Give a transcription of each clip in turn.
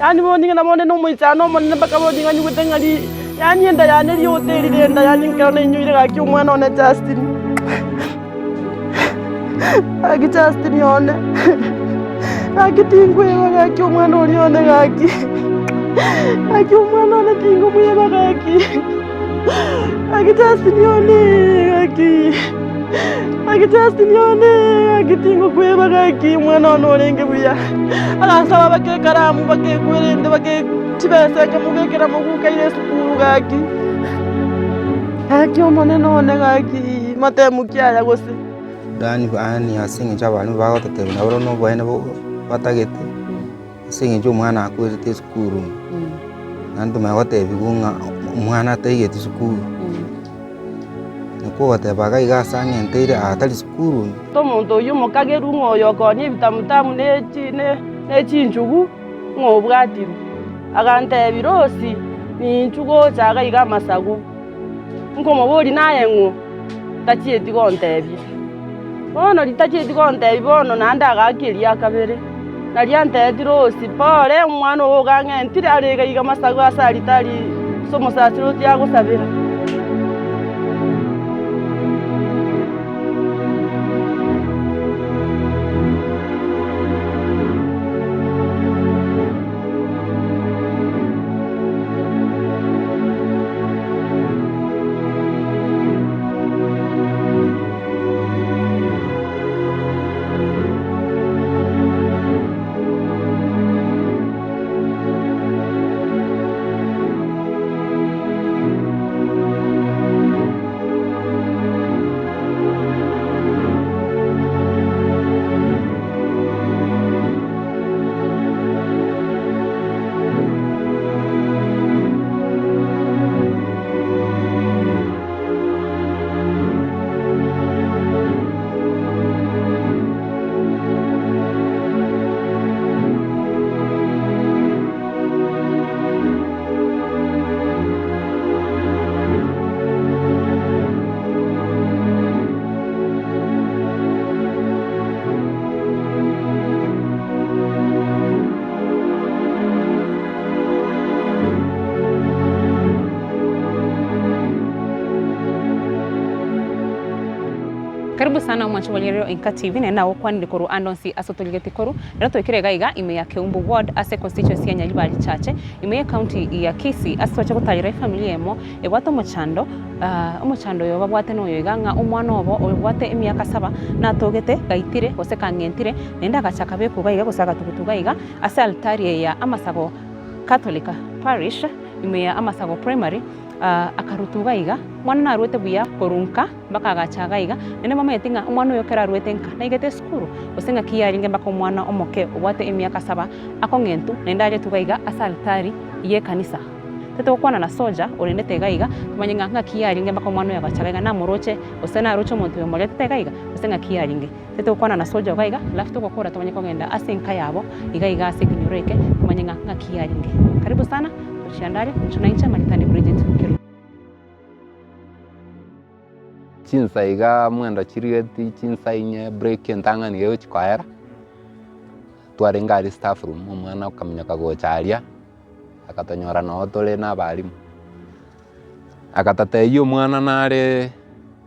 Yaani bono nigo nabo onde nomoichano omonene mpaka bono nigo nyigwete ng'a ri yaani enda yane riote erire enda yaani ekero nainyoire gaki omwana one Justin gaki Justin one gaki tinkoeba gaki omwana oria one gaki gaki omwana one tinkomoeba gaki gaki Justin one gaki gaki Justin one gaki tingokoeba gaki omwana one orenge buya. Agansaba bake ekaramu, bake ekwerende, bake chibesa ekamobekera moguka aire esukuru gaki. Gaki omonene one gaki, matemu ki aya gose? Yaani yaani ase eng'encho abalimu bagototebia nabo na oboene batagete, ase eng'encho omwana akwerete esukuru, naende tomanye gotebiwa ng'a omwana ataigeti sukuru. Nakwo ogoteba iga iga ase ang'enteire aa tari sukuru. Omonto oyio omokagerwa ng'a oyo okoonia ebitamutamu ne chi ne chinchugu, ng'a obwatirwe. Agantebia, Rosi, ninchu gocha iga iga amasago. Nkomoboria, Naye ng'o? Tachieti gontebia. Bono ritachieti gontebia bono naende agaaka eria kabere, nario antebetie, Rosi, pole, omwana oo iga ang'entire are iga iga amasago ase aria tari ase omosasiroti agosabera. Karibu sana omwancho bwanyerero Enka TV naende nagokwanire korwa ande onsi ase otorigetie korwa. Rero twaikire iga iga ime ya Keumbu Ward ase constituency ya Nyaribari Chache ime ye county ya Kisii ase twacha gotarera efamiri eyemo ebwate omochando omochando oyo babwate noyo iga ng'a omwana obo obwate emiaka saba natogete gaitire gose kang'entire naende agachaka bekwa iga iga gose agatugutu iga iga ase altari eye ya Amasago Catholic Parish ime ya Amasago Primary akarutwa iga iga, omwana narwete buya korwa nka mpaka agacha iga iga, naende momanyeti ng'a omwana oyo ekero arwete nka naigete esukuru gose ng'aki yarenge mpaka omwana omoke obwate emiaka saba akong'entwa naende aretwe iga iga ase altari ye ekanisa. Titogokwana na soja orendete iga iga tomanye ng'a ng'aki yarenge mpaka omwana oyo agacha iga iga namoroche gose naroche omonto oyo omoretete iga iga gose ng'aki yarenge. Titogokwana na soja iga iga alafu togokora tomanye kogenda ase enka yabo iga iga ase ekenyoro eke tomanye ng'a ng'aki yarenge. Karibu sana gochia ande aria inche nainche Maritani Bridget Kerubo. Chinsa iga mwenda chirigeti chinsa inye break entang'ani iga egochi koera, twarenge aria staff room omwana akaminyoka gocha aria, akatonyora noo tore na abalimu. Akatatebia omwana nare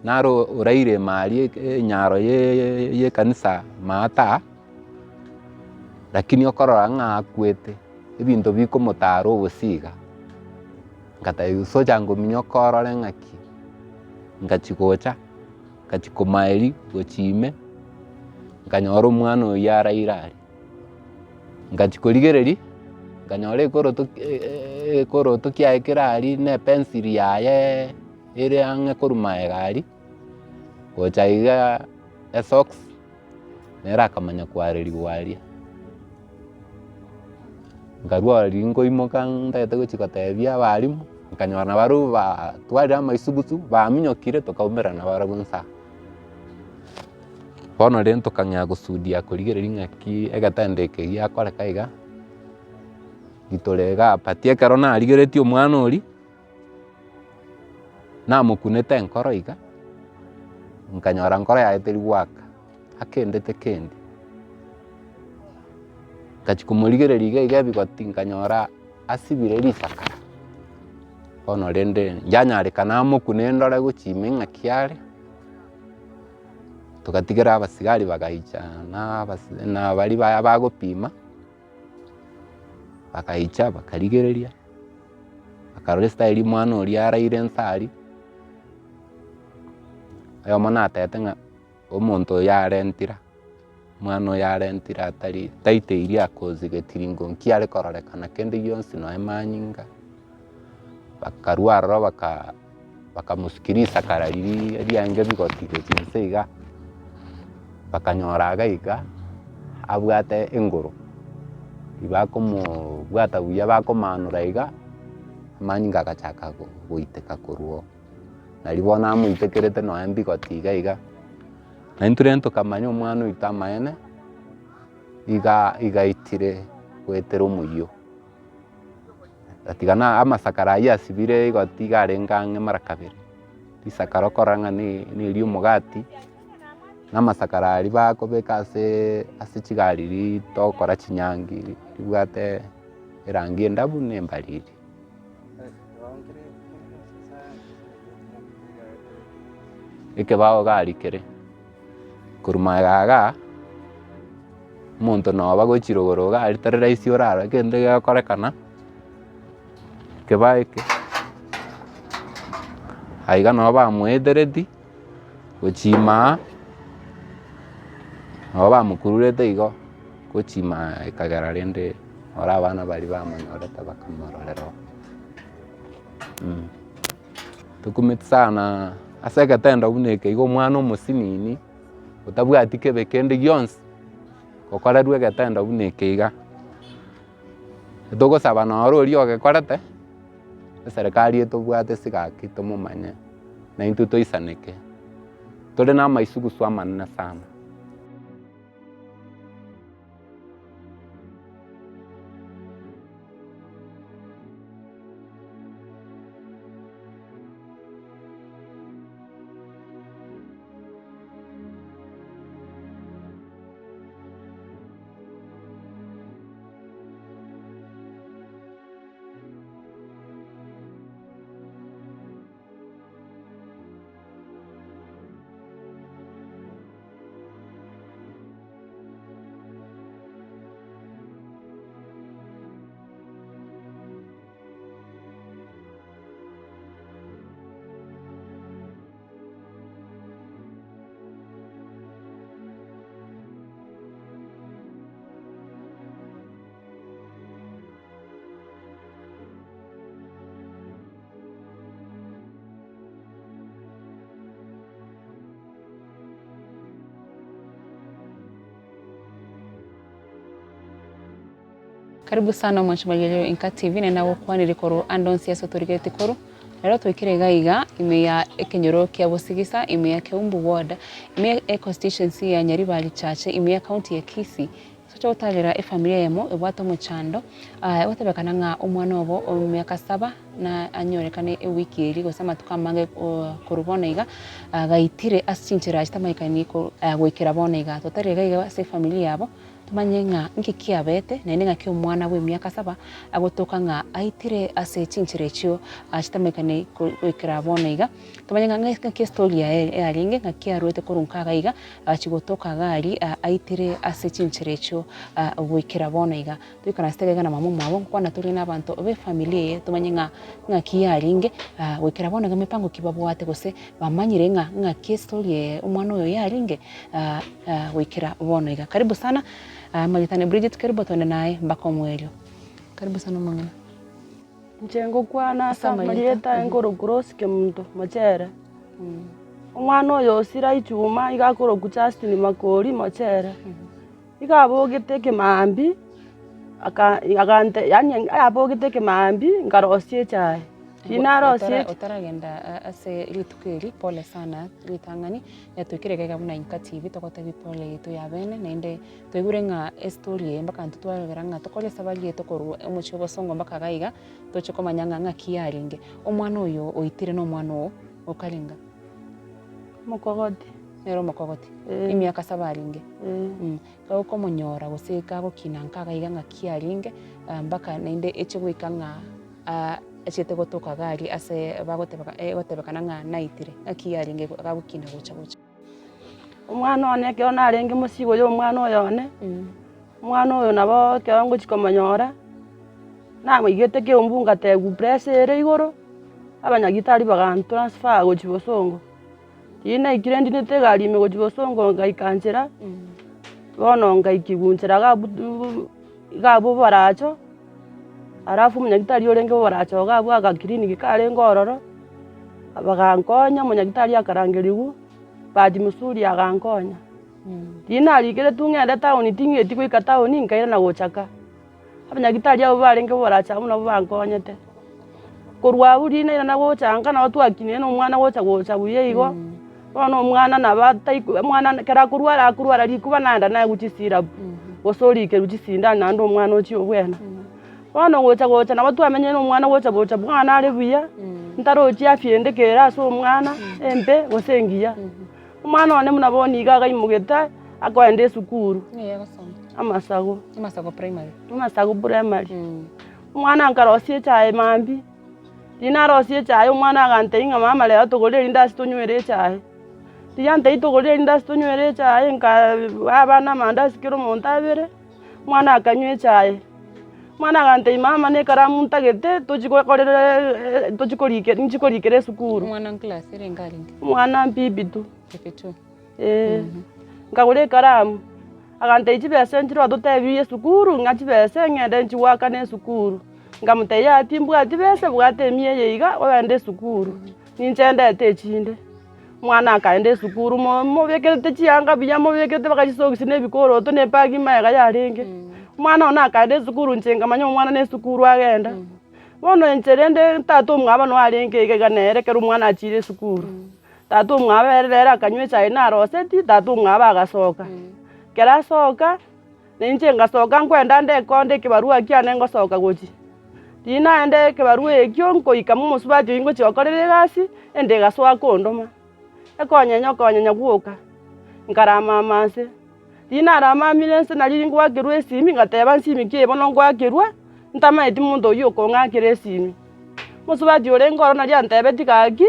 nare oraire ime aria enyaro ya ekanisa maata, lakini okorora ng'a akwete, ebinto bikomotara obosiga. Ngatebia socha ngominyoka orore ng'aki, ngachia gocha, ngachia komaeria gochia ime, nkanyora omwana oyio araire aria. Ngachia korigereria, nkanyora ekoroto ekoroto kiaye kere aria na epencil yaye ere ang'e korwa magega aria, gocha iga esocks, nere akamanya kwareriwa aria. Nkarwa aria nkoimoka ntagete gochia kotebia abalimu, nkanyora nabarobwo batwarire amaisugusu, baminyokire tokaumerana nabarobwo nsa. Bono rende tokang'ea gosudia korigereria ng'aki egetendo eke giakoreka iga, gitore igaa but ekero narigeretie omwana oria, namokunete enkoro iga, nkanyora nkoro yaye teri goaka, akendete kende. Ngachia komorigereria iga iga ebigoti nkanyora asibire risakara, bono rende nyanyarekana amokune ndore gochia ime ng'aki are, togatigera abasigari bagaicha na abas na baria ba bagopima, bagaicha bakarigereria, bakarora estyle omwana oria araire nsa aria, oyomo natebete ng'a omonto oyo arentire. Omwana oyo arentire atari taiteirie akosi getiringo nki are kororekana kende gionsi nonya manyinga, bakarwa aroro baka bakamosukia risakara riria riaenge bigoti gochia inse iga, bakanyora iga iga abwate engoro, ribakomobwata buya bakomanora iga, amanyinga agachaka goiteka korwa oo. Nari bono amoitekerete nonya mbigoti iga iga. Na intwe rende tokamanya omwana oito amaene, iga igaitire goetera omoyio. Gatiga na amasakara ayio asibire igo tiga arenge ang'e mara kabere, risakara okorora ng'a ne neria omogati, na amasakara aria bakobeka aseee ase chigari riria togokora chinyangi ribwate erangi endabu na embariri. Ekebao gari kere, korwa magega igaa, omonto noba gochia rogoro iga aria tari rahisi orarore kende gegokorekana, ekebao eke, aiga nabo bamoetereti, gochia imaa, nabo bamokururete igo, gochia imaa ekagera rende ore abana baria bamonyorete bakamororera oo. Tokumeti sana ase egetendo buna eke iga omwana omosinini, otabwati kebe kende gionsi, gokorerwa egetendo buna eke iga. Togosaba noro oria ogekorete, eserekari etobwate ase gaki tomomanye, na intwe toisaneke, tore na amaisugusu amanene sana. Karibu sana omwanchi bwa Inka TV naende nagokwanire korwa ande onsi ase otorigeretie korwa. Rero twaikire iga iga ime ya ekenyoro kia Bosigisa ime ya Keumbu ward ime ya econstituency ya Nyaribari Chache ime ya county ya Kisii. Toche gotarera efamiri eyemo ebwate omochando egotebekana ng'a omwana obo emiaka saba na anyorekane ewiki eria gose amatuko amange korwa bono iga gaitire ase chinchera chitamaikani goikera bono iga. Totari iga iga ase efamiri yabo tomanye ng'a nki kiabete naende ng'aki omwana bwa emiaka saba agotoka ng'a aitire ase chinchera echio chitamaikani goikera bono iga. Tomanye ng'a ng'aki estory yaye yarenge ng'aki arwete korwa nka iga iga Agachia gotoka iga aria, aitire ase chinchera echio goikera bono iga. Toikaransete iga iga na mama omwabo, nkokwana tore nabanto b'efamiri eye tomanye ng'a ng'aki yarenge goikera bono iga mepango ki babwate gose bamanyire ng'a ng'aki estory eye omwana oyo yarenge goikera bono iga. Karibu sana, amarieta ne Bridget Kerubo twende naye mpaka omoerio. Karibu sana omong'ina. Inche ngokwana ase amarieta aye nkorokwa Rose Kemunto Mochere. Omwana oyo osira ichuma iga akorokwa Justin Makori Mochere. Iga abogete ekemambi, aka agante yaani abogete ekemambi nkarosia echae. Riria narosia echae. Otaragenda ase rituko eri, pole sana ritang'ani, yatwekire iga iga buna Inka TV togotebi pole yaito ya bene naende. Twaigure ng'a estory eye mpaka intwe twarogera ng'a tokore esabari yaito korwa omochie obosongo mpaka iga iga, toche komanya ng'a ng'aki yarenge. Omwana oyo oitire na omwana oo okarenga? Mokogoti. Nere omokogoti, Eh. emiaka saba arenge. Eh. Mm. Kagokomonyora gose kagokina nka iga iga ng'aki arenge, mpaka naende eche goika ng'a achiete gotoka iga aria ase bagotebeka egotebekana ng'a naitire, ng'aki yarenge gagokina gocha gocha. Omwana one ekero narenge mosigo ya omwana oyo one, omwana oyo nabo ekero ngochia komonyora, namoigete keumbu ngatebiwa pressure ere igoro, abanyagitari bagantransfer gochia bosongo. Riria naikire ndinete egari ime gochia bosongo ngaika nchera, bono ngaikigwa nchera iga abwo iga abwo boracho, alafu omonyagitari orenge boracho iga abwo agaclinic karenge ororo, bagankonya omonyagitari akarangeriwa, bahati mzuri agankonya. Riria narikeretwe ng'ende town ting'eti goika town nkairana gocha ka. Abanyagitari abwo barenge boracha abwo nabwo bankonyete. Korwa abwo riria nairana gocha nka nabo twakinire na omwana gocha gocha buya igo, bono omwana nabo atai omwana ekero akorwara akorwara rikuba naenda naegwa chisirabu, gose orikerwa chisindani naende omwana ochia obwena. Bono gocha gocha nabo twamenyire na omwana gocha gocha mwana are buya, ntarochi afya ende kere ase omwana, embe gose engiya. Omwana one buna bono iga agaimogete, akoenda esukuru, amasago, Amasago primary. amasago primary. Omwana nkarosia echae mambia, riria narosia echae omwana agantebia ng'a mama rero togore erindasi tonywere echae. Riria antebia togore erindasi tonywere echae nkaa abana amandasi kera omonto abere, omwana akanywa echae. Omwana agantebia mama na ekaramu ntagete tochi gokorera tochi korikera nchi korikera esukuru. Omwana nclass erenge arenge? Omwana mbibi tu. Mbibi tu. Eeh, nkagora ekaramu, agantebia chibesa nchire ototebirie esukuru ng'a chibesa ng'ende nchigoakane esukuru. Nkamotebia yaya timbwati besa bwata emia eye iga ogende esukuru, ninche ndete echinde. Omwana akaenda esukuru mo mobekerete chianga buya mobekerete mpaka chisokisi na ebikoroto na ebag magega yarenge. Omwana one akaenda esukuru inche nkamanya omwana na esukuru agenda. Bono inche rende tata omwabo noo arenge iga iga nere ekero omwana achire esukuru. Tata omwabo ere nere akanywa echae naroseti, tata omwabo agasoka. Ekero asoka, na inche ngasoka nkoenda nde ekonda ekebarua kiane ngosoka gochia. Riria naenda ekebarua ekio, nkoika mo omosubati oyio ngochia gokorera egasi, ende egasoa kondoma, ekonyenya okonyenya gwoka, nkaramama nse. Riria naramamire nse nari ngoakerwa esimi, ngateba nsimi ki eye bono ngoakerwa, ntamaeti monto oyio okong'akera esimi. Omosubati orenge ororo nari antebetie gaki.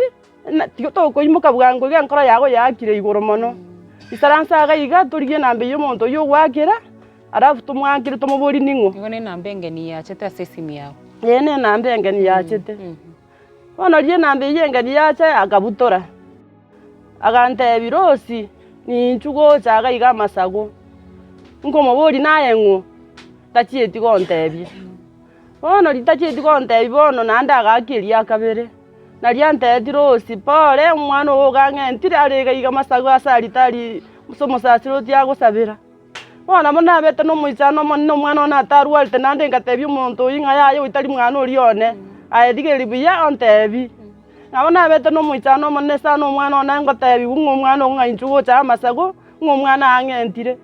Tiga tokoimoka bwango iga enkoro yago yaakire igoro mono. Isaransa iga iga torigie enamba eyio omonto oyio ogoakera, alafu tomoakere tomoborie ning'o. Igo nenamba engeni yachete ase esimi yago. Ee nenamba engeni yachete. Bono riria enamba eyio engeni yacha akabutora, agantebia Rosi ninchu gocha iga iga amasago, nkomoboria naye ng'o? Tachieti gontebia. Bono ritachieti gontebia bono naende agaaka eria kabere, nario antebetie Rosi, pole, omwana oo iga ang'entire are iga iga amasago ase aria tari ase omosasiroti agosabera. Bono nabo nabete na omoichano omonene omwana one atarwarete naende ngatebia omonto oyio ng'a yaya oyio tari mwana oria one, aye rigereria buya ontebi. Nabo nabete na omoichano omonene sana omwana one ngotebiwa ng'a omwana oo ng'a inchuo gocha amasago, ng'a omwana ang'entire.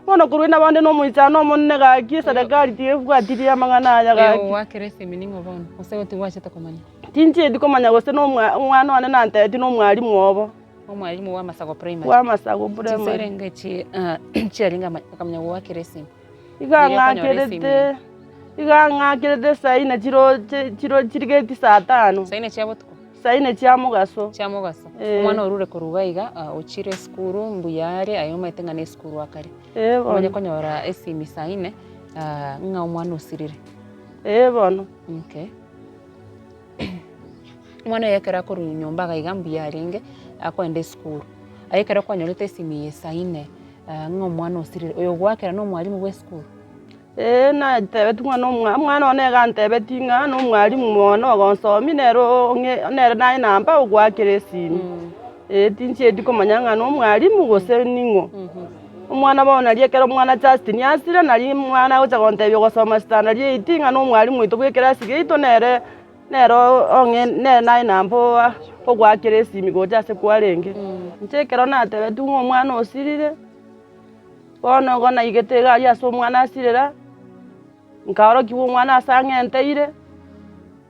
Bono korwa ina bonde nomoichano omonene gaki, eserekari tigebwatirie amang'ana aya gaki. Oyo ogoakera esimi ning'o bono? Gose tigwachete komanya? Tinchieti komanya gose na omwa omwana one nantebetie na omwalimu obo. Omwalimu bwa Amasago Primary. Bwa Amasago Primary. Chinsa erenge chi chiarenge ama akamanya goakera esimi. Iga Riria okonyora esimi ang'akerete, iga ang'akerete saa ine chiro chiro chirigeti saa tano. Saa ine chia botuko? Saa ine chia mogaso. Chia mogaso. Ee. Omwana orure korwa iga iga, ochire esukuru mbuya are, aye omanyete ng'a nesukuru akare. Ee bono. Omanye konyora esimi saa ine, ng'a omwana osirire. Ee bono. Okay. Omwana oyo ekero akorwa nyomba iga iga mbuya arenge, akoenda esukuru. Aye ekero kwanyorete esimi eye saa ine, ng'a omwana osirire, oyo ogoakera na omwalimu bwa esukuru? Ee, natebetie ng'a nomwa omwana one iga antebetie ng'a nomwalimu one ogonsomia nere ong'e nere naye namba ogoakera esimi. Ee tinchieti komanya ng'a nomwalimu gose ning'o. Omwana bono nari ekero omwana Justin asire nari omwana agocha gontebia ogosoma standard eight ng'a nomwalimu oito bwa ekerasi giaito nere nere ong'e nere naye namba oa ogoakera esimi gocha ase kwarenge. Inche ekero natebetigwe ng'a omwana osirire. Bono igo naigete iga aria ase omwana asirera, nkaorokigwa omwana ase ang'enteire,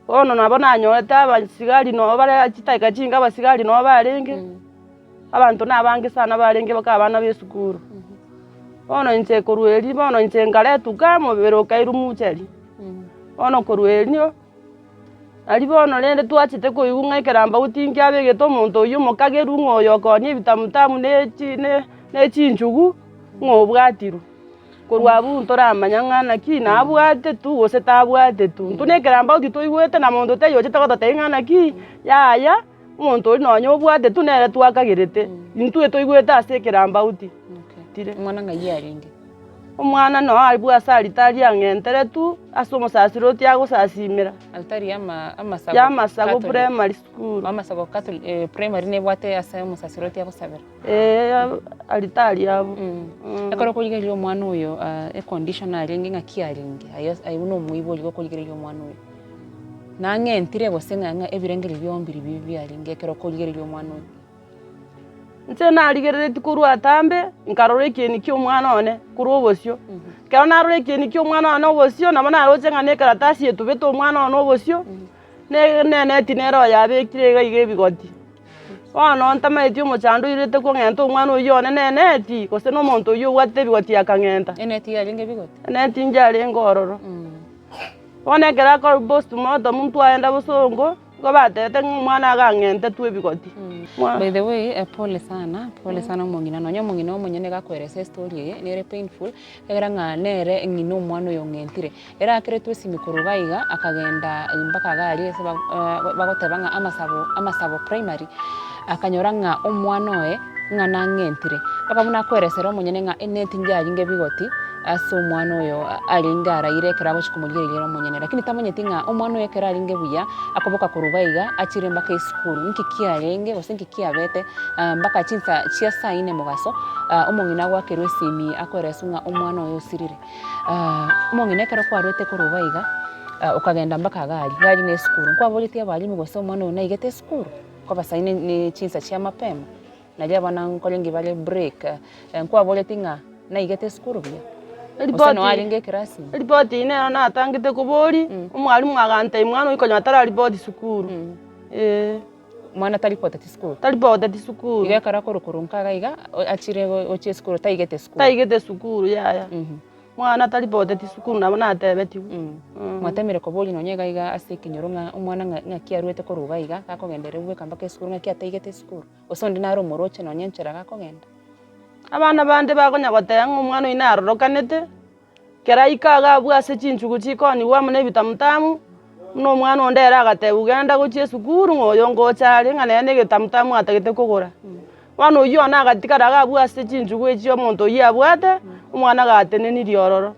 bono nabo nanyorete abasigari nabo bare chidakika chinke abasigari nabo barenge. Abanto nabange sana barenge baka abana b'esukuru. Bono inche korwa erio bono inche nkaretwa ka omobere okairwa muchari. Bono korwa erio, aria bono rende twachete koigwa ng'a ekerambauti nkiabegete omonto oyio omokagerwa ng'a oyo okoonia ebitamutamu ne chi ne ne chinchugu, ng'a obwatirwe. Korwa abwo ntoramanya ng'a naki nabwate tu gose tabwate tu. Intwe na ekerambauti toigwete na monto taiyo ochete gototebia ng'a naki, yaya. Omonto oria nonya obwate tu nere twakagerete, intwe toigwete ase ekerambauti. Tire. Omwana ng'ai arenge? Omwana noo abwo ase alitari ang'entere tu, ase omosasiroti agosasimera. Alitari y'ama amasago Y'amasago Catholic. Primary School. Amasago Catholic eh, primary nebwate ase omosasiroti agosabera. Eeh alitari abwo. Ekero okorigereria omwana oyo econdition arenge ng'aki arenge aye aye buna omoibori gokorigereria omwana oyo. Nang'entire gose ng'a ng'a ebirengererio biao mbiri bibi biarenge ekero okorigereria omwana oyo. Inche narigereretie korwa atambe, nkarora ekieni kia omwana one korwa obosio. Ekero narora ekieni kia omwana one obosio, nabo naroche ng'a na ekaratasi etubete omwana one obosio, ne ne eneti nere oyabekire iga iga ebigoti. Bono ntamaeti omochando oirete kong'enta omwana oyio one ne eneti, gose na omonto oyio obwatete ebigoti akang'enta. Eneti yarenge ebigoti? Eneti nchiarenge ororo. Bono ekero akorwa postmortem ntwaenda bosongo, nigo batebete ng'a omwana agang'entetwe ebigoti. By the way, pole sana, pole sana omong'ina, nonya omong'ina omonyene iga akoeresa estory eye, nere painful, ekiagera ng'a nere ng'ina omwana oyo ong'entire. Ere akeretwe esimi korwa iga iga, akagenda mpaka iga aria ase bagoteba ng'a amasabo amasabo primary, akanyora ng'a omwana oye ng'a nang'entire. Mpaka buna akoeresera omonyene ng'a eneti njarenge bigoti ase omwana oyo arenge araire ekero agochia komorigereria ere omonyene. Lakini tamanyeti ng'a omwana oyo ekero arenge buya, akoboka korwa iga iga achire mpaka esukuru, nki kiarenge gose nki kiabete mpaka chinsa chia saa ine mogaso, omong'ina agoakerwa esimi akoereswa ng'a omwana oye osirire. Omong'ina ekero kwarwete korwa iga iga, okagenda mpaka iga aria, iga aria na esukuru, nkwaboretie abalimu gose omwana oyo naigete esukuru? Nkoba saii ne chinsa chia mapema. Nario abana nkorenge bare break, nkwaboretie ng'a naigete esukuru buya? Gose noo arenge ekerasi ime? Eripoti eyio nero natangete koboria, omwalimu agantebia mwana oyio konya tararipoti sukuru, eh. Mwana taripoteti sukuru? Taripoteti sukuru. Igo ekero akorwa nka iga iga, achire gochia esukuru taigete sukuru? Taigete sukuru yaya. Mwana taripoteti sukuru nabo natebetigwe. Mwatemire koboria nonye iga iga ase ekenyoro ng'a omwana ng'a ng'aki arwete korwa iga iga, gakogenderera bweka mpaka esukuru ng'aki ataigete esukuru? Gose onde nare omoroche nonye enchera gakogenda? Abana bande bakonya goteba ng'a omwana oyio narorokanete, kera aika iga abwo ase chinchugu chikonigwa amo na ebitamutamu, buna omwana onde ere agatebiwa genda gochia esukuru ng'a oyo ngocha are ng'a nere na egetamutamu atagete kogora. Bono oyio one agatigara iga abwo ase chinchugu echio omonto oyio abwate, omwana gatenenirie ororo.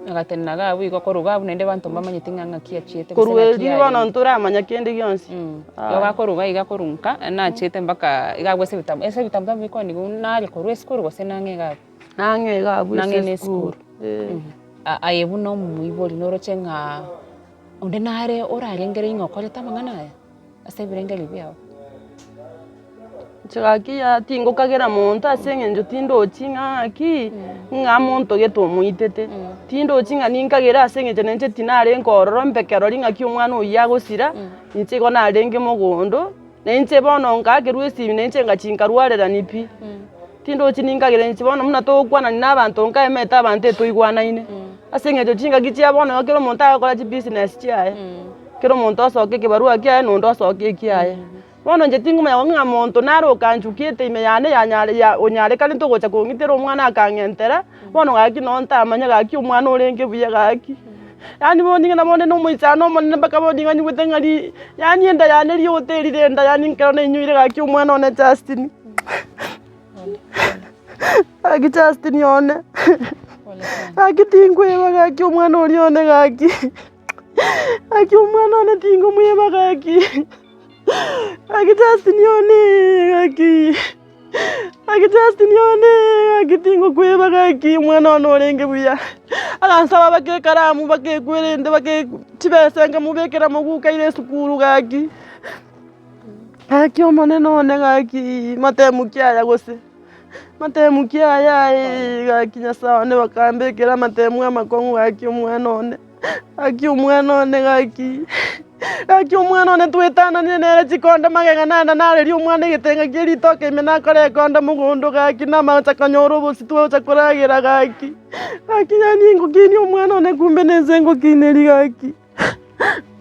Agatenena iga abwo igo korwa iga abwo naende abanto mbamanyeti ng'a ng'aki achiete gose Korwa ng'aki erio bono yarenge. ntoramanya kende gionsi. Igo gakorwa iga iga korwa nka, nachiete mpaka iga abwo ase ebitabu, ase ebitabu nabo bikoniwa nare korwa esukuru gose nang'e iga abwo? Nang'e iga abwo ase Nang'e na esukuru, esukuru. eh. Aye buna omoibori noroche ng'a onde nare orarengererie ng'a okorete amang'ana aya ase ebirengererio biao? Inche gaki yaya tingokagera monto ase eng'encho tindochi ng'a ng'aki, ng'a monto gete omoitete. Tindochi ng'a ninkagere ase eng'encho na inche tinarenge ororo mbe kerori ng'aki omwana oyio agosira, inche igo narenge mogondo, na inche bono ngaakerwa esimi na inche ngachia nkarwarerani pi. Tindochi ninkagere inche bono buna togokwanani na abanto nkaemete abanto etoigwanaine, ase eng'encho chingaki chia bono igo kera omonto agokora chibusiness chiaye, kera omonto osoke ekebarua kiaye na onde osoke ekiaye. Bono inche tingomanya ng'a monto nare okanchukiete ime yane yanyare ya onyarekanete ogocha kong'itera omwana akang'entera, bono gaki noo ntamanya gaki omwana orenge buya gaki. Yaani bono nigo nabo onde na omoichano omonene mpaka bono nigo nyigwete ng'a ri yaani enda yane riote erire enda yaani ekero nainyoire gaki omwana one Justin, gaki Justin one, gaki tinkweba gaki omwana oria one gaki, gaki omwana one tingomweba gaki. Gaki Justin one gaki, gaki Justin one gaki tingokweba gaki omwana one orenge buya, agansaba baka ekaramu baka ekwerende baka chibesa nkamobekera moguko aire esukuru gaki, gaki omonene one gaki matemu ki aya gose, matemu ki aya aye gaki nyasae one bakambekera amatemu amakong'u gaki omwana one, gaki omwana one gaki. Gaki omwana one twetananire nere chikonda magega naende nareria omwana egetenga kie ritoke ime nakore ekonda mogondo gaki namagocha konyora obosie twagocha koragera gaki. Gaki yaani ngokinia omwana one kumbe nense ngokineria gaki.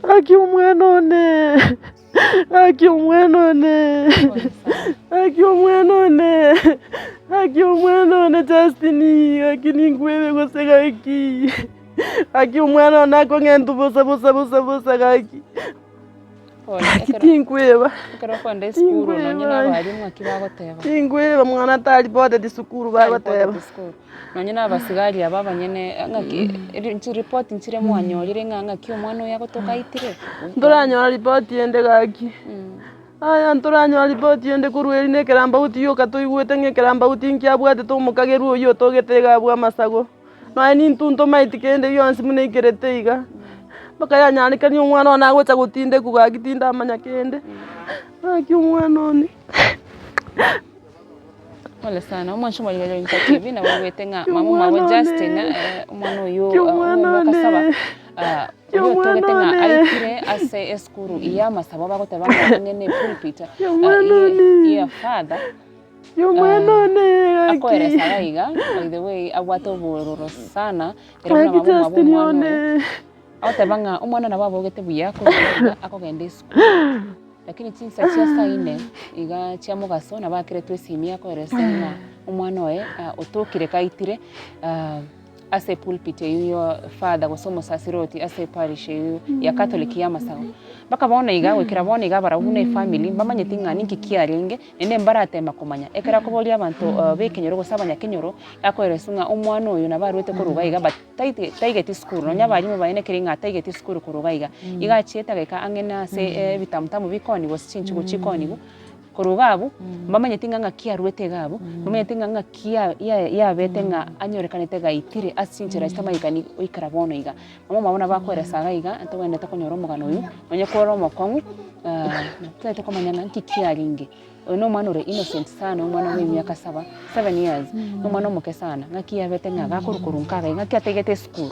Gaki omwana one, gaki omwana one, gaki omwana one, gaki omwana one Justin gaki ninkwebe gose gaki. Gaki omwana one akong'entwa bosa bosa bosa bosa gaki. Gaki tinkweba, Ekero okoenda esukuru nonye na abalimu ng'aki bagoteba? tinkweba mwana taripoteti sukuru bagoteba. Taripoteti sukuru. Nonye na abasigari aba abanyene ng'aki ri chiripoti nchire mwanyorire ng'a ng'aki omwana oyo agotoka aitire? Ntoranyora ripoti ende gaki, aya ntoranyora ripoti ende korwa eri na ekerambauti gioka toigwete ng'a ekerambauti nkiabwatete omokagerwa oywo otogete iga abwo amasago. Nonya nintwe ntomaeti kende gionsi buna eikerete iga, mpaka yanyarekania omwana one agocha gotindekwa gaki tindamanya kende, gaki omwana one. Pole sana, omwancho omoriri oyo Inka TV nabo oigwete ng'a mama omwabo Justin omwana oyio Omwana omwaka one. saba oyio Omwana otogete ng'a one. aikire ase esukuru ya amasabo bagoteba ng'a ang'e ne epulpit Omwana one. ya father. Omwana one gaki. Akoeresa iga iga by the way abwate obororo sana ere buna Gaki mama omwabo Justin omwana one. oyo, agoteba ng'a omwana nabo abogete buya korwa iga akogenda esukuru, lakini chinsa chia saa ine iga chia mogaso nabo akeretwe esimi akoeresa ng'a omwana oye otokire kaitire. Ase epulpiti eyio ya father gose omosasiroti ase eparish eyio ya Catholic ya Amasabo. Mpaka bono iga goikera bono iga barabwo buna efamily mbamanyeti ng'a ninki kiarenge naende mbaratema komanya. Ekero akoboria abanto ba ekenyoro gose abanyakenyoro, akoereswa ng'a omwana oyo nabo arwete korwa iga iga but taiti taigeti sukuru nonya abalimu baye nekeri ng'a taigeti sukuru korwa iga iga. Iga achiete agaika ang'e na ase ebitamutamu bikoonigwa gose chinchugu chikoonigwa. Korwa iga abwo, mbamanyeti ng'a ng'aki arwete iga abwo, mbamanyeti ng'a ng'aki ya- ya- yabete ng'a anyorekanete gaitire ase chinchera chitamanyekani goikera bono iga. Mama omwabo nabo akoeresa iga iga, ntogwenerete konyora omogano oywo, nonye kore omokong'u totagete komanya ng'a nki kiarenge. Oyo na omwana ore innocent sana, omwana bwa emiaka saba, seven years, na omwana omoke sana, ng'aki yabete ng'a gakorwa korwa nka iga, ng'aki ataigete esukuru.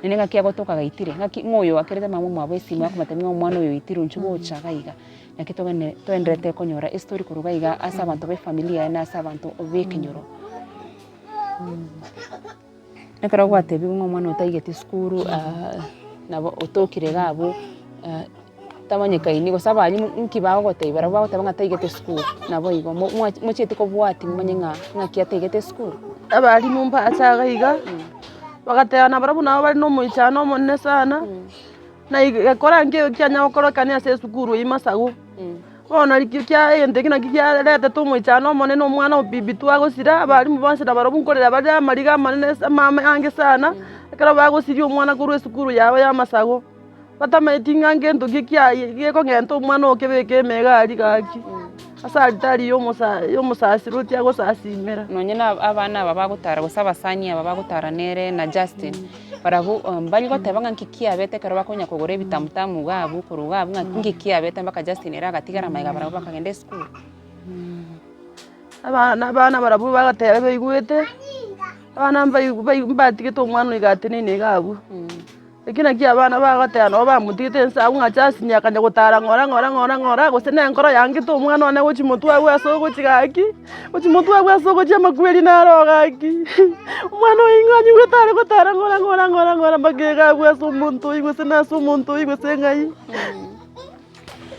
Naende ng'aki agotoka gaitire, ng'aki ng'o oyo oakerete mama omwabo esimo akomotebia ng'a omwana oyo oitirwe inchuo gocha iga iga. Naki togene toenderete konyora estory korwa iga iga ase abanto ba efamiri yaye na ase abanto ba ekenyoro. Ekero gwatebiwe ng'a omwana oyo taigeti esukuru nabo otokire iga abwo tamanyekaini gose abalimu nki bagogotebia barabwo bagoteba ng'a taigete esukuru nabo igo mo mochieti kobwatia momanye ng'a ng'aki ataigete esukuru. Abalimu mbache iga iga, bagateba nabarabwo nabo bare na omoichano omonene sana. Na egekora nkeiyo kianya gokorekana ase esukuru eyio masago. Bono rikio kia egento ekio nakio kiaretete omoichano omonene omwana o bibi twagosira, abalimu bonsi nabarobwo nkorera bare amariga amanene ase amaange sana, ekero bagosiria omwana korwa esukuru yabo ya amasago. Batamaeti ng'a ngento ki kiaye gekong'enta omwana oo kebeke emega aria gaki, ase alitari ya omosa ya omosasiroti agosasimera. Nonye na abana aba bagotara gose abasani aba bagotara nere na Justin. Barabwo mbari goteba ng'a nki kiabete ekero bakonya kogora ebitamutamu iga abwo korwa iga abwo ng'a nki kiabete mpaka Justin ere agatigara magega barabwo bakagenda esukuru. Abana abana barabwo bagateba baigwete, abana mbai bai mbatigete omwana oyo iga ateneine iga abwo. Eki nakio abana bagoteba nabo bamotigete nse abwo ng'a Justin akanya gotara ng'ora ng'ora ng'ora ng'ora gose na enkoro yangete omwana one gochia motwe abwo ase ogochia gaki. Gochia motwe abwo ase ogochia amakweri naro gaki, omwana oyo ing'o anyigwete are gotara ng'ora ng'ora ng'ora ng'ora mpaka iga abwo ase omonto oyio gose nase omonto oyio gose ng'ai.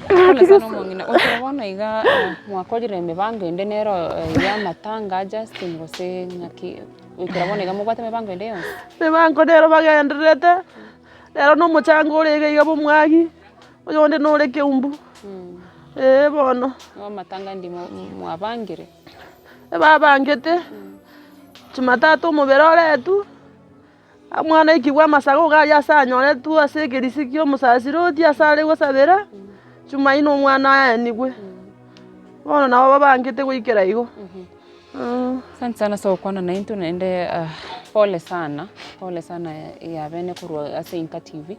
Pole sana omong'ina, goikera bono iga mwakorire emibango ende nero ya amatanga a Justin gose ng'aki goikera bono iga mobwate emibango ende yonsi? Emebango nero bagendererete, rero na omochango ore iga iga bwa omwagi. Oyonde nore keumbu, ee bono. Nigo amatanga ndi mwabangire? Ebabangete, jumatatu omobere oretwe, omwana aikigwe amasago iga aria ase anyoretwe ase ekerisi kia omosasiroti ase are gosabera, jumaine omwana aenigwe. Bono nabo babangete goikera igo. Asante sana ase ogokwana naintwe naende pole sana, pole sana yabene korwa ase Inka TV.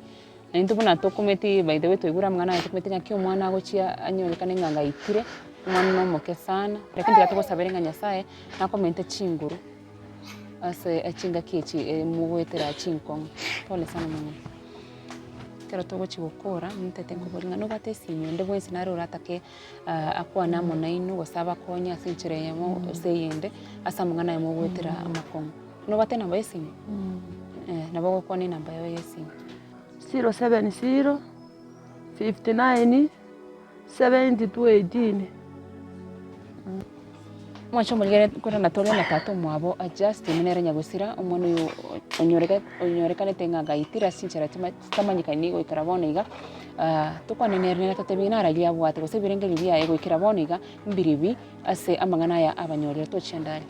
Na intwe buna tokumeti by the way twaigure amang'ana aya tokumeti ng'aki omwana agochia anyorekane ng'a ngaitire, omwana na omoke sana, lakini tiga togosabere ng'a Nyasaye nakomente chinguru ase chingaki echi mogoetera chinkong'u. Pole sana mama. Ekero togochia gokora, nintete nkoboria ng'a nobwate esimi onde bwensi nare oratake akwane amo nainwe gose abakonye ase enchera eyemo gose eyende, ase amang'ana aya mogoetera amakong'u. Nobwate enamba ya esimi? Nabo ogokwana enamba yago ya esimi. 070 59 72 18. Omwancho omorigere nkorana tore na tata omwabo Justin nere nyagosira, omwana oyo onyoreke onyorekanete ng'a agaitire ase chinchera chima chitamanyekani goikera bono iga, tokwane nere nere atotebie nararia abwate gose ebirengererio biaye goikera bono iga mbiribi ase amang'ana aya abanyorire tochienda are.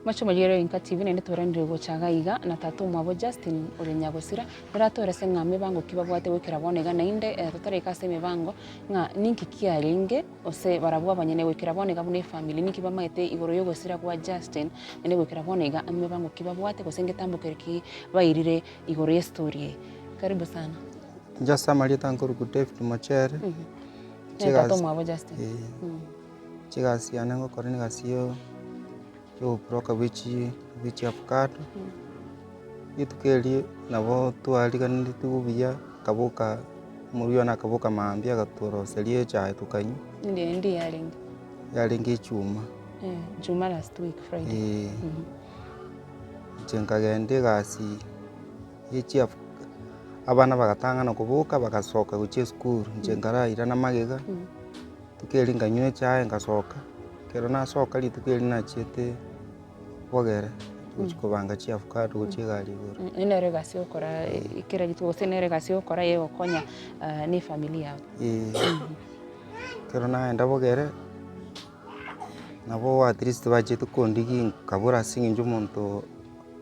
Moche omorigereria Inka TV naende twaranire gocha iga iga na tata omwabo Justin ore nyagosira, oratoerese ng'a mebango ki babwate goikera bono iga naende totaraika ase emebango ng'a ninki kiarenge gose barabwo abanyene goikera bono iga buna efamiri ninki bamaete igoro yogosira gwa Justin naende goikera bono iga emebango ki babwate gose ngetambokero ki bairire igoro y'estory eye. Karibu sana. Inche ase amarieta nkorokwa David Mochere, Naye tata omwabo Justin. Chigasi yane ngokora na egasi ya oboburoka bwe chi bwe chiavocado, rituko erio nabo twariganeretigwe buya, akaboka omorwia one akaboka mambia agatoroseria echae tokanywa. Ndi ndi yarenge? Yarenge echuma. Juma last week Friday. Eeh, inche nkagenda egasi ya chiaf abana bagatang'ana koboka bagasoka gochia esukuru, inche nkarairana magega. Rituko erio nkanywa echae nkasoka, ekero nasoka rituko erio nachiete bogere gochia kobanga chiavocado gochia egari igoro. Eyio nere egasi ogokora kera rituko gose nere egasi ogokora ya egokonya na efamiri yago. Eeh, ekero naenda bogere, nabo at least bachiete kondigia nkabora ase eng'encho omonto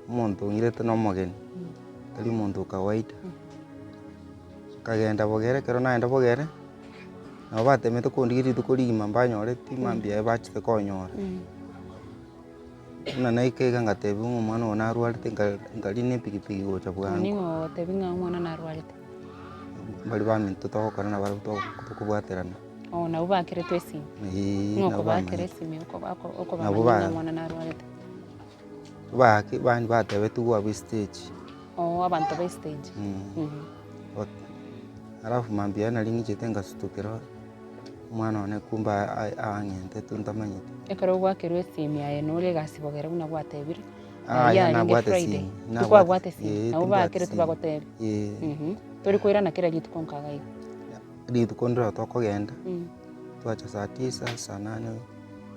omonto ong'irete na omogeni, tari omonto o kawaida. Nkagenda bogere, ekero naenda bogere. Nabo batemete kondigia rituko rigima mbanyoreti, mambia aye bachete konyora. Buna naika iga ngatebiwa ng'a omwana oyo narwarete nka- nkarina epikipiki gocha bwango. Ning'o ogotebi ng'a omwana narwarete? Baria baminto togokora nabarabwo togo- tokobwaterana. Oh nabwo bakeretwe esimi? Eeh Ng'o nabo okobakera bamanyete. esimi okoba Nabo okobamanyia ba ng'a omwana narwarete? Baaki bani batebetigwe abwo estage. Oh abanto ba estage. Alafu mambia aye nari ng'ichete ngasutokera omwana one kumbe ang'entete ntamanyeti. Ekero gwakerwa esimi aye nore egasi bogere buna gwatebire, Aya yarenge nabwate Friday, esimi, nabwate tikwabwate esimi, eh, nabo timbwati bakeretwe esimi. bagotebia. Eh. Tori koirana kera rituko nkaga iga. Rituko ndiro tokogenda, twacha saa tisa, saa nane,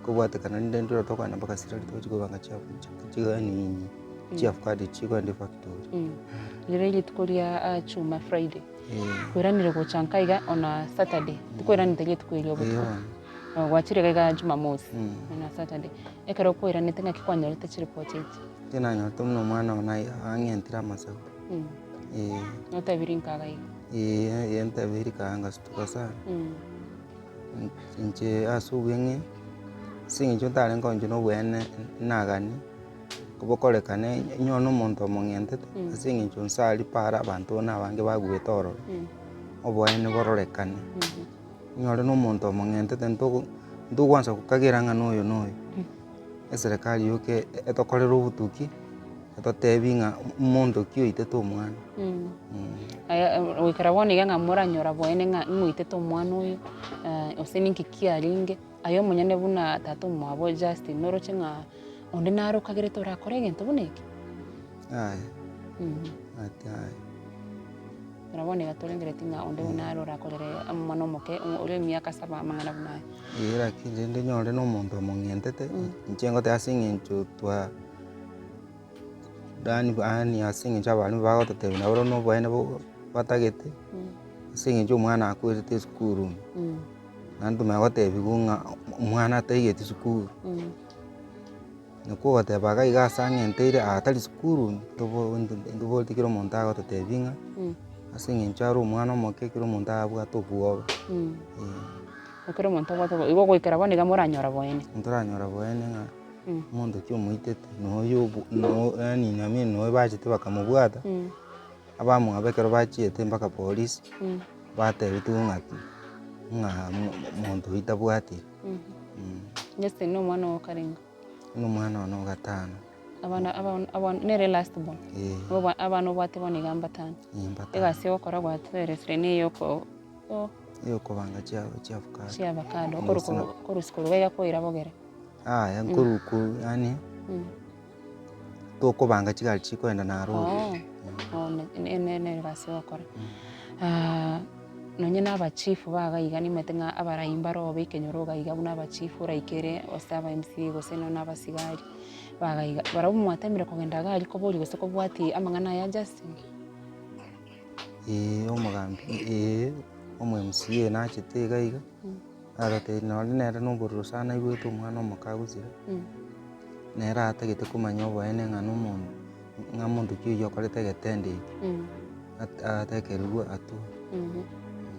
kobwatekana rinde ndiro tokogenda mpaka sirari tochi kobanga chiani chiavocado chikoenda efactory. Riria rituko ria chuma Friday, kwairanire gocha nka iga on a Saturday, tikwairanete rituko erio obotuko, gwachire iga iga Jumamosi on a Saturday. Ekero kwairanete ng'aki kwanyorete chiripoti echi? Inche nanyorete buna omwana one ang'entire amasabo, eh. Notebirie nkaga iga? Eeh entebirie kaa ngasutuka sana. Inche ase obweng'e, ase eng'encho ntarenge inche na obweene nagani, bokorekane nyore na omonto omong'entete, ase eng'encho nse aria para abanto buna abange baguete ororo, oboene bororekane. Onyore na omonto omong'entete ntogo ntogwansa gokagera ng'a na oyo na oyo. Eserekari yoka etokorere obotuki, etotebi ng'a omonto ki oitete omwana. Aya goikera bono iga ng'a moranyora boene ng'a ng'oitete omwana oyo, gose ninki kiarenge, aye omonyene buna tata omwabo Justin noroche ng'a onde nare okagerete orakore egento buna eke? Yaya, ati yaya. Ekero bono iga torengereti ng'a onde buna nare orakorere omwana omoke ore emiaka saba amang'ana buna aya. Eeh lakini rende nyore na omonto omong'entete, inche ngoteba ase eng'encho twa yaani yaani ase eng'encho abalimu bagototebia nabo na oboene batagete, ase eng'encho omwana akwerete esukuru ime, naende tomanye gotebiwa ng'a omwana ataigeti sukuru. Nakwo ogoteba iga iga ase ang'enteire aa tari sukuru ime, ntoboreti kera omonto agototebia ng'a ase eng'encho are omwana omoke kera omonto abwate obwoba, eh. Ekero omonto abwate obwoba, igo goikera bono iga moranyora boene. Ntoranyora boene ng'a omonto ki omoitete, noyo obo no yaani namini noyo bachete bakamobwata, abamwabo ekero bachiete mpaka polisi, batebetigwe ng'aki, ng'a monto oyio tabwatiri. Justin na omwana oo karenge? Buna omwana one o gatano. Abana abana abana nere last born? Eh. Nigo abana obwate bono iga mbatano? Eh, mbatano. Egasi ogokora gwatoeresire na eyoko o. Eyokobanga chia chiavocado. Chiavocado, okoru koru korusia korwa iga koira bogere? Yaya nkoru ko yaani tokobanga chigari chikoenda Nairobi. Oh, ne ne ne egasi ogokora. Nonye na abachifu ba iga iga nimanyete ng'a abarai mbaro ba ekenyoro iga iga buna abachifu oraikere gose aba MCA gose nonye na abasigari ba iga iga, barabwo mwatemire kogenda iga aria koboria gose kobwatia amang'ana aya Justin? Eeh omogambi eeh omo MCA nachete iga iga, agatotebia nonye nere na obororo sana aigwete omwana omoke agosira, nere atagete komanya oboene ng'a na omonto, ng'a monto ki oyio okorete egetendo eke, atekerigwe atwe.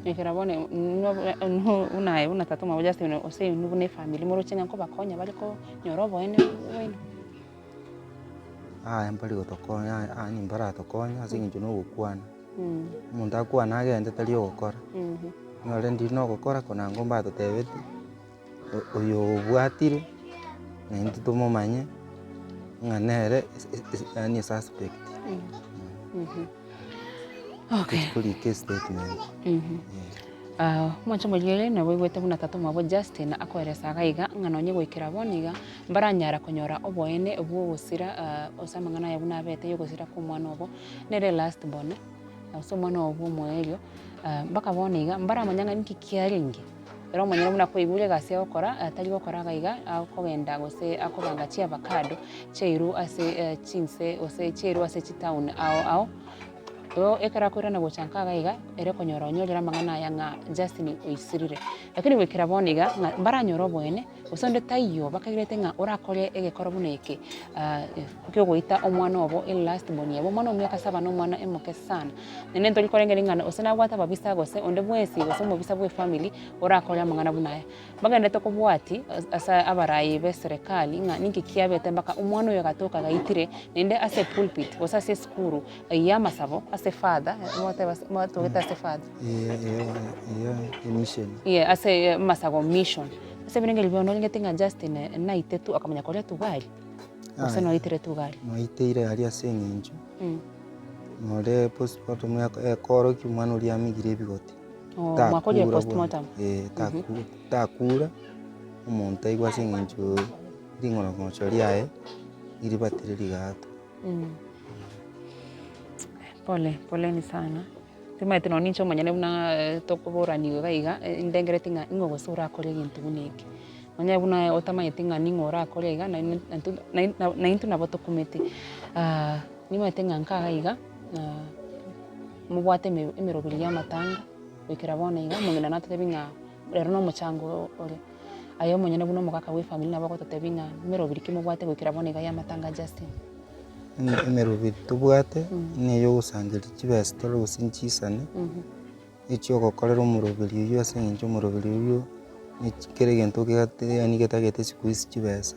Ekero bono buna aye buna tata omwabo Justin gose inwe buna efamiri moroche ng'a nkobakonya bare konyora oboene bwaino? Aye mbari gotokonya yaani mbaratokonye ase eng'encho na ogokwana. Omonto akwane agende tari ogokora, nore ndiri na ogokora konango mbatotebeti, oyo obwatire naintwe tomomanye ng'a nere yaani esuspect. Okay. Korika estatement. Omwancho omorigereria nabo oigwete buna tata omwabo Justin akoeresa iga iga ng'a nonye goikera bono iga, mbaranyara konyora oboene bw'ogosira ase amang'ana aya buna abete yogosira kwa omwana obo, nere last born, gose omwana obo bwa omoerio, mpaka bono iga mbaramanya ng'a ninki kiarenge, ere omonyene buna kwaigure egasi agokora, tari gokora iga iga, akogenda gose akobanga chiavacado, chiairwe ase chinse gose chiairwe ase chitown ao ao. Igo ekero akoirana gocha nka iga iga, ere konyora onyorire amang'ana aya ng'a Justin oisirire. Lakini goikera bono iga, ng'a mbaranyore oboene, gose onde taiyo bakairete ng'a orakore egekoro buna eke kiogoita omwana obo e last born yabo, omwana omiaka saba na omwana omoke sana. Naende ntori korengereria ng'a gose nabwate ababisa gose onde bwensi gose omobisa bwa efamiri orakore amang'ana buna aya. Bagenderete kobwatia ase abarai b'eserekari ng'a ninki kiabete mpaka omwana oyo agatoka gaitire, naende ase epulpit gose ase esukuru eyio y'amasabo ase father, mogoteba ase mwatogete ase father. Emission. Yeah, ase amasabo mission. Ase ebirengererio biao norengete ng'a Justin naitetwe akamanya koretwa iga aria? Gose Aye. noiteretwe iga aria? Noiteire aria ase eng'encho, nore postmortem ekorokia omwana oria amigire ebigoti. Oh, mwakorire Takura bwango, postmortem? eh, taku- takura, omonto aigwe ase eng'encho ring'orong'ocho riaye, ribatire rigaatwa. Pole, poleni sana, timanyeti nonye ninche omonyene buna tokoboraniwa iga iga, ndengereti ng'a ing'o gose orakore egento buna eke. Onye buna otamanyeti ng'a ning'o orakore iga, naintwe nabo tokumete. Nimanyete ng'a nkaga iga, mobwate emeroberi y'amatanga goikera bono iga, omong'ina natotebie ng'a rero na omochango ore. Aye omonyene buna omogaka bwa efamiri nabo ogototebia ng'a meroberi ki mobwate goikera bono iga y'amatanga a Justin. Emeroberi tobwate, na eyogosangereria chibesa tore gose nchisani. Echiogokorera omoroberi oyio ase eng'encho omoroberi oyio kera egento kegate yaani getagete siku hizi chibesa.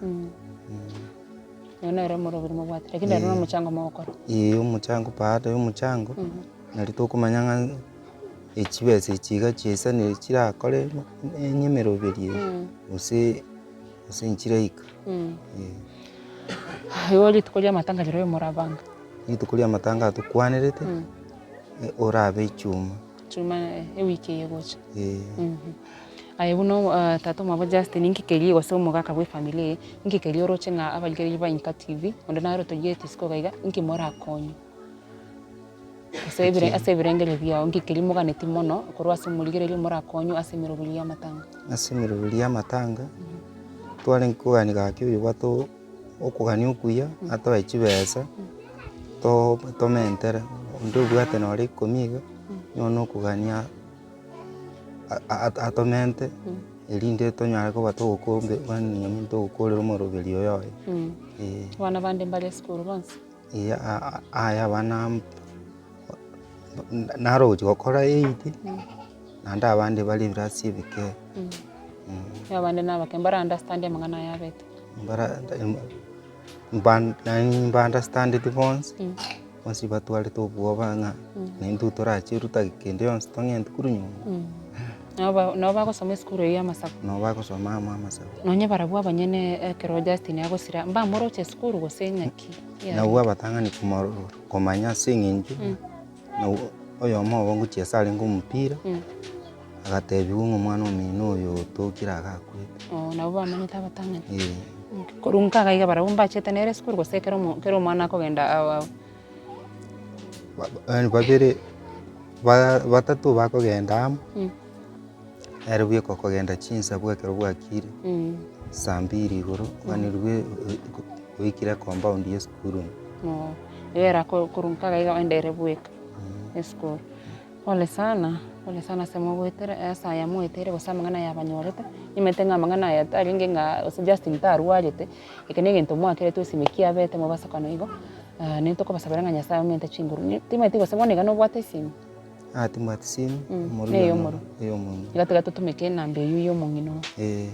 Oyo nere omoroberi mobwate, lakini ero nomochango mogokora. Eeh omochango baada ya omochango, nari tokomanya ng'a echibesa echi iga chiaisanire chirakore enye emeroberi eye, gose gose nchiraika eh. Igo rituko ria amatanga rirorio morabanga. Rituko ria amatanga atokwanerete. Orabe echuma. Echuma ewiki eye egocha. Ee. Aye buna tata omwabo Justin inki keria gose omogaka bwa efamiri eye, inki keria oroche ng'a abarigereria ba Inka TV, onde nare otorigeretie isiko iga iga, inki morakonywe? Gose ebire ase ebirengererio biao, inki keria moganeti mono korwa ase omorigereria morakonywe ase emeroberi ya amatanga? Ase emeroberi ya amatanga, twarenge kogania gaki oyobwate okogania okuya, atoe chibesa. Tomentere, onde obwate nore ikomi iga, nigo nokogania atomente, erinde tonyare koba togokombe yaani togokorera omoroberi oyo oye, eh. Abana bande mbare esukuru bonsi? Eeh aya abana naro ogochia gokora eight, naende abande bare ebirasi ebike. Abande nabake, mbara understand amang'ana aya abete? Mbara. Mba understandeti bonsi, bonsi batwarete obwoba ng'a naintwe torache rutageka ende yonsi tong'ente korwa nyomba. Nabo ba nabo bagosoma esukuru eyio y'amasabo? Nabo bagosoma amo amasabo. Nonye barabwo abanyene ekero Justin agosira, mbamoroche esukuru gose ng'aki? Nabwo abatang'ani komoro komanya ase eng'encho, nabwo oyomo obo ngochiesa arenge omopira, agatebiwa ng'a omwana omino oyo otokire iga akwete. Oo nabo bamanyete abatang'ani? Eh. Korwa nka iga iga barabwo mbachete nere esukuru gose ekero omo ekero omwana akogenda ao ao? Yaani babere ba batato bakogenda amo, ere bweka okogenda chinsabu ekero bwakire, saa mbiri igoro, oganerwe oikire ecompound ya esukuru ime. Oo, igo ere ako korwa nka iga iga oende ere bweka esukuru. Pole sana, pole sana ase mogoetera ase aya moeteire gose amang'ana aya abanyorete, nimanyete ng'a amang'ana aya tarenge ng'a gose Justin tarwarete, eke na egento mwakeretwe esimi kiabete mobasokana igo, nitokobasabera ng'a Nyasaye omente chinguru. Ni timanyeti gose bono iga nobwate esimi? Aa timbwati simu, omorugi Neye one omorwa. eyomong'ina. Iga tiga totumeke enamba eywo ya omong'ina oo. Eh.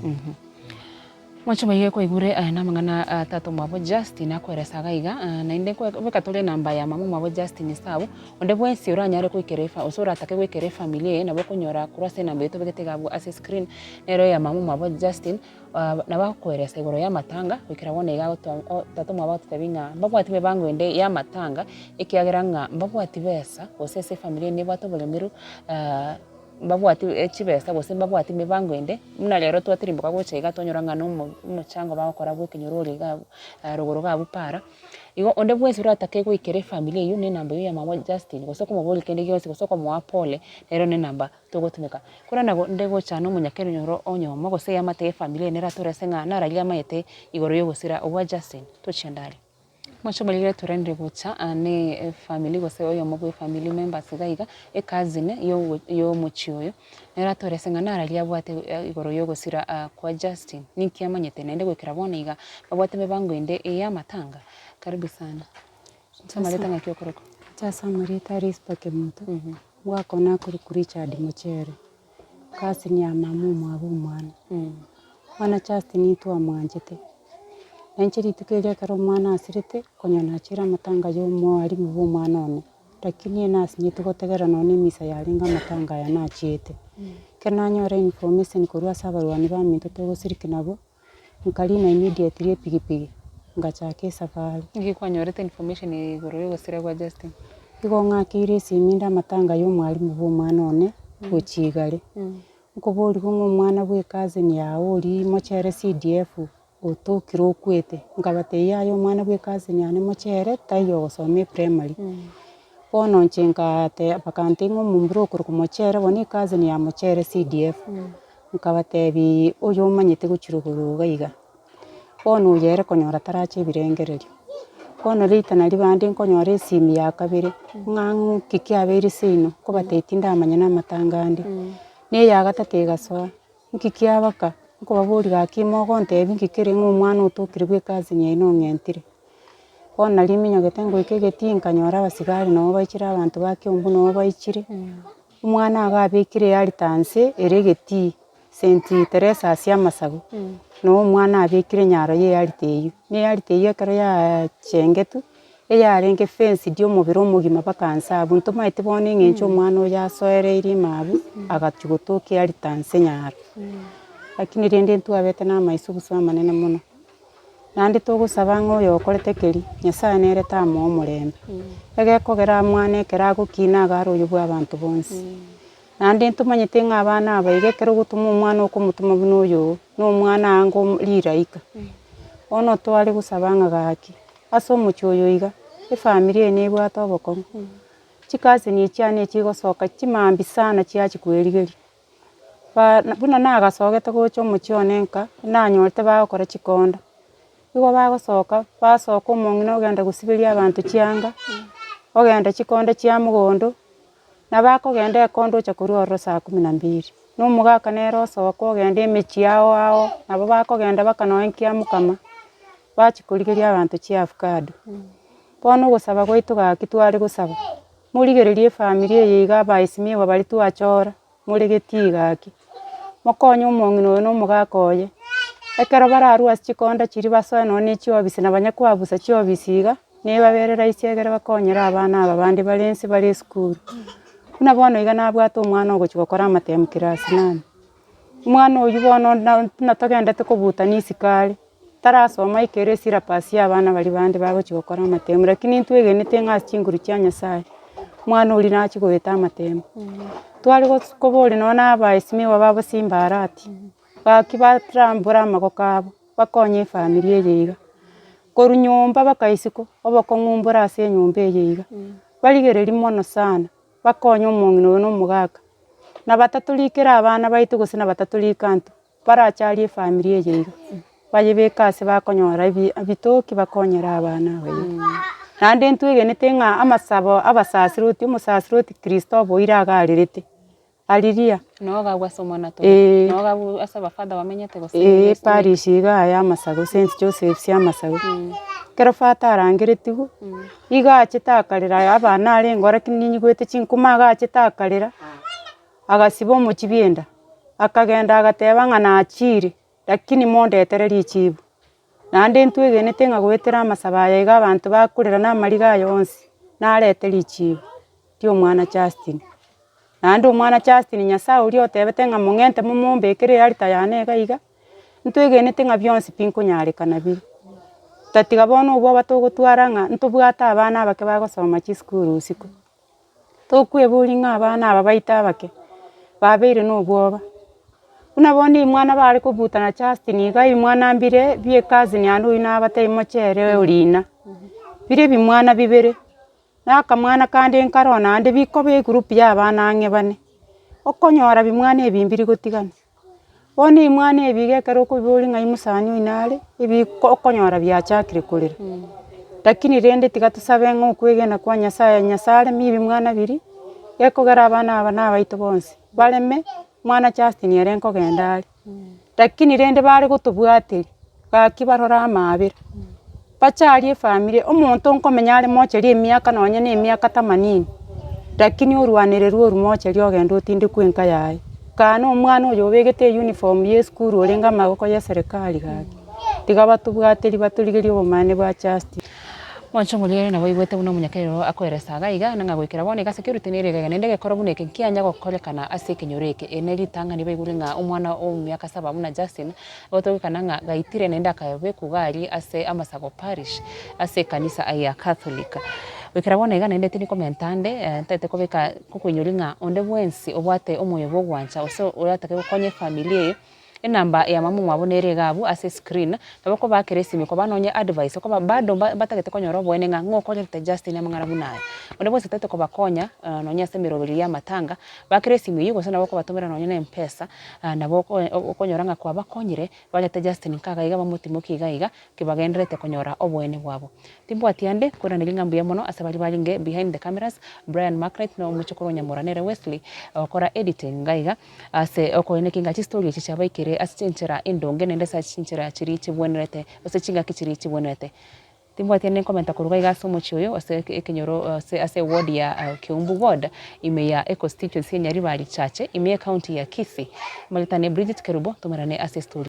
Mwanche omoyio kwaigure aya namang'ana a tata omwabo Justin akoeresa iga iga, naende nkobeka tore enamba ya mama omwabo Justin ase abwo, onde bwensi oranyare goikera efa gose oratake goikera efamiri eye nabo okonyora korwa ase enamba eywo tobegete iga abwo ase escreen, nero eya mama omwabo Justin, nabo agokoeresa igoro ya amatanga goikera bono iga agotoa o tata omwabo agototebia ng'a mbabwati emebango ende ya amatanga, ekiagera ng'a mbabwati besa gose ase efamiri eye nebwate oboremeru. Mbabwati chibesa gose mbabwati emibango ende, buna rero twatirimboka gocha iga twanyora ng'a na omo omochango bagokora bwa ekenyoro ore iga abwo rogoro iga abwo para. Igo onde bwensi oratake goikera efamiri eywo na enamba eywo ya mama Justine gose okomoboria kende gionsi gose okomoa pole, nero na enamba togotumeka. Korende nabo nde gocha na omonyakenyoro oyomo gose eamate ya efamiri eye neratorese ng'a nararia amaete igoro ya ogosira obwa Justine, tochiende aria. Moche omoriri torenire gocha ne efamiri gose oyomo bwe efamiri members iga iga, ecousin yomochie oyo, nere atorese ng'a nararia abwate igoro yogosira kwa Justin, ninki amanyete naende goikera bono iga, babwate emebango ende eyamatanga? Karibu sana. Ase amarieta ng'aki okorokwa? Inche ase amarieta Risper Kemunto, omogaka one akorokwa Richard Mochere, cousin ya mama omwabo omwana. Bono Justin ntwamwanchete, na inche rituko erio ekero omwana asirete, konya nachire amatanga ya omwalimu bwa omwana one, lakini eye nasinyete gotegerera nonye na emisa yarenge amatanga aya nachiete. Ekero nanyora information korwa ase abarwani baminto togosiriki nabwo, nkarina immediately epigipigi, ngachaka esafari. Naki kwanyorete information igoro ya ogosira gwa Justin? Igo ng'akeire esimi inde amatanga ya omwalimu bwa omwana one, gochia igare. Nkoborigwe ng'a omwana bwe cousin yao oria mochere CDF otokire okwete, nkabatebia yaya omwana bwe cousin yane mochere taiyo ogosoma eprimary. Bono inche nkate bakantebia ng'a omomura okorokwa mochere bono ecousin ya mochere CDF, nkabatebiaa oyo omanyete gochia rogoro iga iga. Bono oyo ere konyora tarache ebirengererio, bono later naria bande nkonyora esimi ya kabere, ng'a ng'o ki kiabeire seino, nkobatebia tindamanya na amatanga ande. Na eya gatato egasoa, nki kiabaka, nkobaboria gaki mogontebia nki kere ng'a omwana otokire bwa ecousin yaino ong'entire. Bono naria minyogete ngoika egetii nkanyora abasigari nabo baichire abanto ba Kiambu nabo baichire, omwana iga abekire ealtar nse ere egetii. St. Teresa ase amasago, na omwana abekire enyaro ye earita eyio, na earita eyio ekero yachengetwe, eyarenge fenced omobere omogima mpaka nse abwo, ntomaeti bono eng'encho omwana oyo asoereirie ime abwo, agachia gotoka earita nse nyaro. Lakini rende ntwabete na amaiso gose amanene mono, naende togosaba ng'a oyo okorete keria, Nyasaye nere tamoa omorembe, egekogera mwana ekero agokina iga are oyo bwa abanto bonsi. Naende ntomanyete ng'a abana aba iga ekero ogotoma omwana okomotoma buna oyo oo, na omwana anga omo riraika. Bono tware gosaba ng'a gaki, ase omochie oyo iga, efamiri eye nebwate obokong'u, chikaseni echi chiane chigosoka chimambia sana chiachia kwerigeria, ba buna nagasogete gocha omochie one nka, nanyorete bagokora chikonda, igo bagosoka, basoka omong'ina ogenda gosiberia abanto chianga, ogenda chikonda chia mogondo. Nabo akogenda ekonda ocha korwa ororo saa kumi na mbili, na omogaka nere osoka ogenda emechie ao ao, nabo bakogenda mpaka nonya kiamukama, bachia korigeria abanto chiafukado. Bono ogosaba gwaito gaki tware gosaba, morigererie efamiri eye iga abaesimigwa baria twachora, more getii gaki, mokonye omong'ina oyo na omogaka oye, ekero bararwe ase chikonda chiria basoe nonya na echiofisi na banya koabusa chiofisi iga, nebabere rahisi egere bakonyere abana aba bande bare nse bare esukuru. Buna bono iga nabwate omwana ogochia gokora amatemu class nane, omwana oywo bono na buna togendete kobutana isiko are, tarasoma aikere esyllabus ya abana baria bande bagochia gokora amatemu lakini ntwegenete ng'a ase chinguru chia Nyasaye, omwana oria nachie goeta amatemu. Tware gos koboria nonye na abaesimigwa ba Bosimba Arati, gaki batrambora amagoko abo, bakonye efamiri eye iga. Korwa nyomba baka isiko, obokong'u mbore ase enyomba eye iga, barigereria mono sana, bakonye omong'ina oyo na omogaka, na batatorikera abana baito gose na batatorika intwe, baracharie efamiri eye iga, bayebeke ase bakonyora ebi ebitoki bakonyere abana aba iga. Naende ntwegenete ng'a amasabo abasasiroti, omosasiroti Kristo oboire iga arerete. Ariria. Noo gagwo ase omwana tore. Ee. Noo gagwo ase abafather bamenyete gose Ee, ase parish iga ya Amasago, St. Joseph's Amasago. Ekero father arangeretigwe, iga achete akarera abana arenge ororo lakini ninyigwete chinkuma iga achete akarera, agasiba omochibi enda, akagenda agateba ng'a nachire, lakini mondetere richibu. Naende ntwegenete ng'a goetera amasabo aya iga abanto bakorera na amariga aya onsi, narete richibu ria omwana Justin. Naende omwana Justin Nyasaye oria otebete ng'a mong'ente momombekere ealtar yane iga iga, ntwegenete ng'a bionsi pi nkonyarekana bire. Tatiga bono obwoba togotwara ng'a ntobwate abana abake bagosoma chisukuru isiko, tokweboria ng'a abana aba baito abake, babeire na obwoba. Buna bono imwana bare kobutana Justin iga imwana mbire bie ecousin yane oywo nabatebia mochere orina, bire ebimwana bibere. Na akamwana kande nkaroo naende bikoba egroup ya abana ang'e bane, okonyora bimwana ebi mbiri gotigana. Bono ebimwana ebi iga ekero okobiboria ng'ai mosani oino are, ebiko okonyora biachakire korera. Lakini rende tiga tosabe ng'a okwegena kwa Nyasaye, Nyasaye aremie ebimwana biria, gekogera abana aba na abaito bonsi, bareme, mwana Justin ere nkogenda are. Lakini rende bare gotobwateria, gaki barore amaabera, bacharie efamiri, omonto nkomenya are mocheri emiaka nonye na emiaka themanini, lakini orwanererwe orwa mocheri ogende otindekwe enka yaye. Kaa na omwana oyo obegete euniform ya esukuru orenge amagoko ya eserekari gaki, tiga batobwaterie batorigerie obomaene bwa justice. Mwanche omorigereria nabo oigwete buna omonyakerero akoeresa iga iga, na ng'a goikera bono iga ase security nere iga iga, naende egekoro buna eke nkianya gokorekana ase ekenyoro eke. Ere ne ritang'ani baigure ng'a omwana o miaka saba buna Justin, gotogekana ng'a gaitire naende akabekwa iga aria ase Amasago Parish, ase ekanisa ya Catholic. Goikera bono iga naende tindi komenta ande, ntagete kobeka kokoinyoria ng'a onde bwensi obwate omoyo bwa ogwancha gose oratake gokonya efamiri eye, Enamba ya mama omwabo nere iga abwo ase escreen, nabo okobakera esimi koba nonye advice okoba bado mba mbatagete konyora oboene ng'a ng'o okorerete Justin amang'ana buna aya. Onde bwensi otagete kobakonya nonye ase emeroberio ya amatanga, bakere esimi eywo gose nabo okobatomera nonye na mpesa, nabo oko okonyora ng'a kwabakonyire, barete Justin nka iga iga bamotimokie iga iga, kibagendererete konyora oboene bwabo. Timbwati ande, koiraneria ng'a mbuya mono ase baria barenge behind the cameras, Brian Macknight na omochokoro o Nyamora nere Wesley, ogokora editing iga iga. Ase okoenekia ng'a chistori echi chiabaikire ase chinchera endonge naende ase chinchera chiria chibwenerete, gose chingaki chiria chibwenerete. Timbwati ande nkomenta korwa iga ase omochie oyo ase ekenyoro ase ase eward ya Keumbu ward, ime ya econstituency ya Nyaribari Chache, ime ye county ya Kisii. Maritane Bridget Kerubo, tomerane ase estori.